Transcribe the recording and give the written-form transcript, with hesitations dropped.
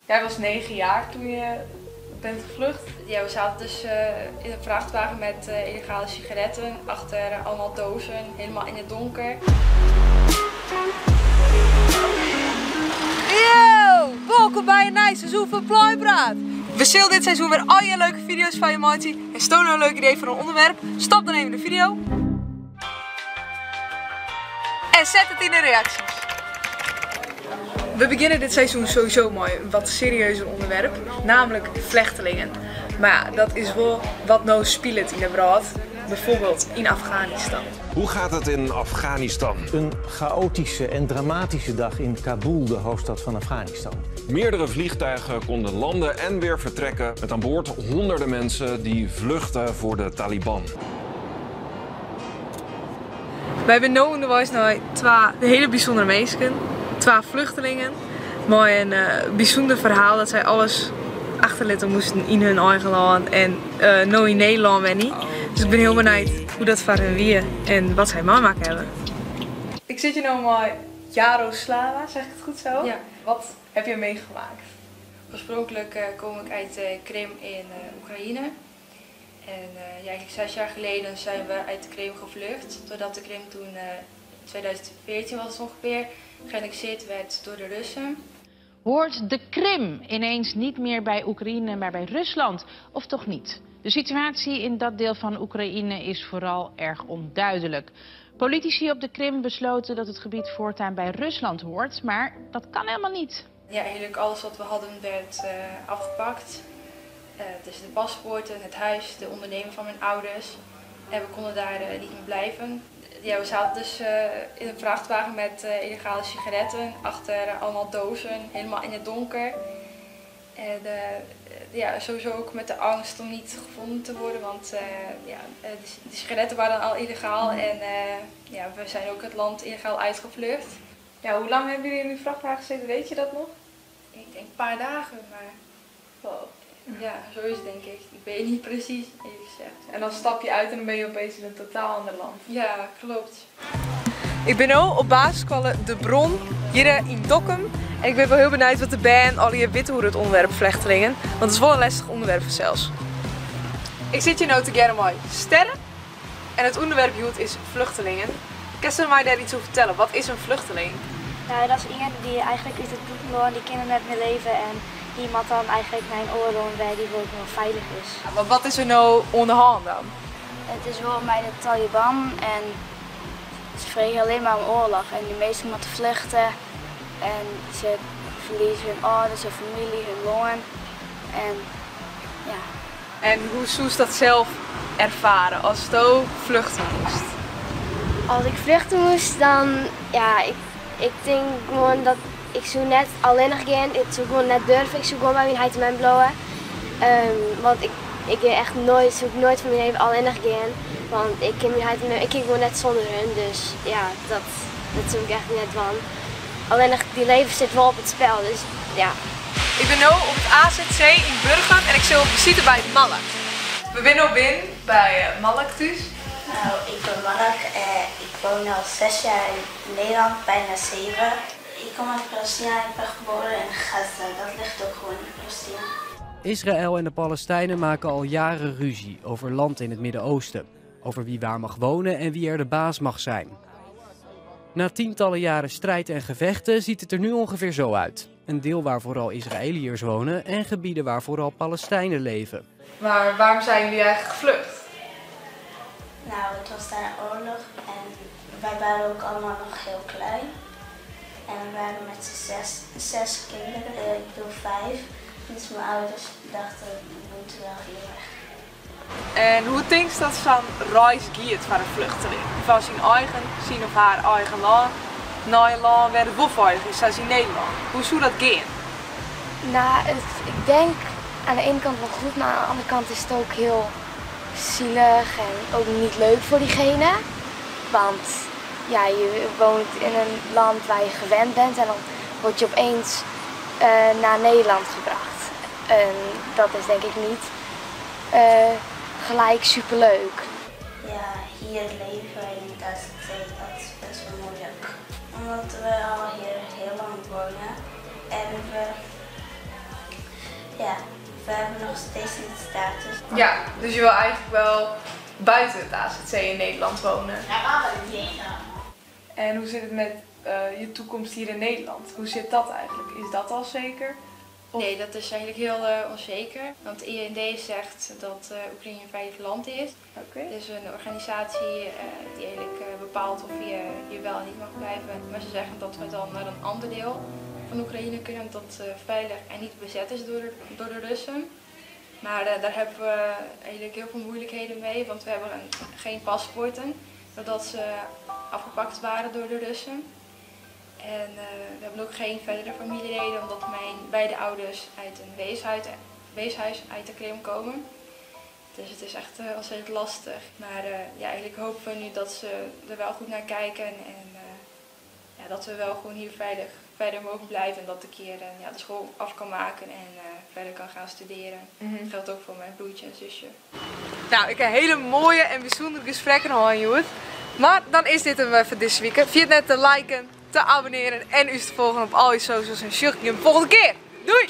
Jij was 9 jaar toen je bent gevlucht. Ja, we zaten dus in een vrachtwagen met illegale sigaretten, achter allemaal dozen, helemaal in het donker. Yo! Welkom bij een nieuw seizoen van Plooipraat. We zullen dit seizoen weer al je leuke video's van je maatje. En stoon nou een leuk idee voor een onderwerp? Stap dan even de video. En zet het in de reacties. We beginnen dit seizoen sowieso mooi een wat serieuzer onderwerp, namelijk vluchtelingen. Maar ja, dat is wel wat nou speelt in de brood, bijvoorbeeld in Afghanistan. Hoe gaat het in Afghanistan? Een chaotische en dramatische dag in Kabul, de hoofdstad van Afghanistan. Meerdere vliegtuigen konden landen en weer vertrekken met aan boord honderden mensen die vluchten voor de Taliban. Wij hebben nu onderwijs naar twee hele bijzondere mensen. Twee vluchtelingen. Mooi een bijzonder verhaal dat zij alles achterlaten moesten in hun eigen land en nu in Nederland weer niet. Dus ik ben heel benieuwd hoe dat voor hun wie en wat zij meemaken hebben. Ik zit hier nou met Jaroslava, zeg ik het goed zo? Ja. Wat heb je meegemaakt? Oorspronkelijk kom ik uit Krim in Oekraïne. En ja, eigenlijk 6 jaar geleden zijn we uit de Krim gevlucht. Doordat de Krim toen, 2014 was het ongeveer, geannexeerd werd door de Russen. Hoort de Krim ineens niet meer bij Oekraïne, maar bij Rusland? Of toch niet? De situatie in dat deel van Oekraïne is vooral erg onduidelijk. Politici op de Krim besloten dat het gebied voortaan bij Rusland hoort, maar dat kan helemaal niet. Ja, eigenlijk alles wat we hadden werd afgepakt. Dus de paspoorten, het huis, de onderneming van mijn ouders. En we konden daar niet meer blijven. Ja, we zaten dus in een vrachtwagen met illegale sigaretten, achter allemaal dozen, helemaal in het donker. En ja, sowieso ook met de angst om niet gevonden te worden, want ja, de sigaretten waren al illegaal en ja, we zijn ook het land illegaal uitgevlucht. Ja, hoe lang hebben jullie in die vrachtwagen gezeten, weet je dat nog? Ik denk een paar dagen, maar wow. Ja, zo is het denk ik. Ik weet niet precies, eerlijk gezegd. En dan stap je uit en dan ben je opeens in een totaal ander land. Ja, klopt. Ik ben nu op basisschool De Bron, hier in Dokkum. En ik ben wel heel benieuwd wat de band al hier weten hoe het onderwerp vluchtelingen. Want het is wel een lastig onderwerp zelfs. Ik zit hier nu te met Sterren. En het onderwerp hier is vluchtelingen. Kan ze mij daar iets over vertellen? Wat is een vluchteling? Nou, dat is iemand die eigenlijk uit het buitenland, die kinderen net meer leven en die moet dan eigenlijk naar een oorlog waar die ook nog veilig is. Ja, maar wat is er nou onderhand dan? Het is wel bij de Taliban en ze vregen alleen maar om oorlog. En de meesten moeten vluchten en ze verliezen hun ouders, hun familie, hun longen. En ja. En hoe zou ze dat zelf ervaren als je vluchten moest? Als ik vluchten moest, dan ja, ik denk gewoon dat ik zou net alleen nog gaan, ik zou gewoon net durven, ik zou gewoon bij mijn heid en mijn blowen. Want ik echt nooit, zou ik nooit van mijn leven alleen nog gaan. Want ik ken mijn heid en mijn, ik kan gewoon net zonder hun, dus ja, dat zou ik echt net van. Alleen nog, die leven zit wel op het spel, dus ja. Ik ben nu op het AZC in Burgum en ik zit op visite bij Malak. We zijn nu binnen bij Malak thuis. Nou, ik ben Malak, ik woon al 6 jaar in Nederland, bijna 7. Ik kom uit Palestina en ik ben geboren in Gaza. Dat ligt ook gewoon in Palestina. Israël en de Palestijnen maken al jaren ruzie over land in het Midden-Oosten. Over wie waar mag wonen en wie er de baas mag zijn. Na tientallen jaren strijd en gevechten ziet het er nu ongeveer zo uit. Een deel waar vooral Israëliërs wonen en gebieden waar vooral Palestijnen leven. Maar waarom zijn jullie eigenlijk gevlucht? Nou, het was daar een oorlog en wij waren ook allemaal nog heel klein. En we waren met z'n 6 kinderen, ik bedoel 5. Dus mijn ouders dachten, we moeten wel hier weg. En hoe denk je dat zo'n reis gaat van een vluchteling? Van zijn eigen, zijn of haar eigen land, naar een land waar het wel veilig is, zoals in Nederland. Hoe zou dat gaan? Nou, ik denk aan de ene kant wel goed, maar aan de andere kant is het ook heel zielig en ook niet leuk voor diegene. Want ja, je woont in een land waar je gewend bent en dan word je opeens naar Nederland gebracht. En dat is denk ik niet gelijk superleuk. Ja, hier leven in het AZC, dat is best wel moeilijk. Omdat we al hier heel lang wonen en we Ja, we hebben nog steeds niet status. Ja, dus je wil eigenlijk wel buiten het AZC in Nederland wonen. En hoe zit het met eh, je toekomst hier in Nederland? Hoe zit dat eigenlijk? Is dat al zeker? Of- Nee, dat is eigenlijk heel eh, onzeker. Want de IND zegt dat eh, Oekraïne een veilig land is. Oké. Het is een organisatie eh, die eigenlijk eh, bepaalt of je hier wel en niet mag blijven. Maar ze zeggen dat we dan naar een ander deel van Oekraïne kunnen, dat eh, veilig en niet bezet is door de, door de Russen. Maar eh, daar hebben we eigenlijk heel veel moeilijkheden mee, want we hebben een- geen paspoorten, doordat ze afgepakt waren door de Russen. En eh, we hebben ook geen verdere familieleden, omdat mijn beide ouders uit een weeshuis, weeshuis uit de Krim komen. Dus het is echt eh, ontzettend lastig. Maar eh, ja, eigenlijk hopen we nu dat ze er wel goed naar kijken en eh, ja, dat we wel gewoon hier veilig verder mogen blijven. En dat ik hier eh, ja, de school af kan maken en eh, verder kan gaan studeren. Dat geldt ook voor mijn broertje en zusje. Nou, ik heb hele mooie en bijzondere gesprekken al aan Joet. Maar dan is dit hem even deze week. Vergeet net te liken, te abonneren en u te volgen op al je socials. En sjoeg je hem volgende keer. Doei!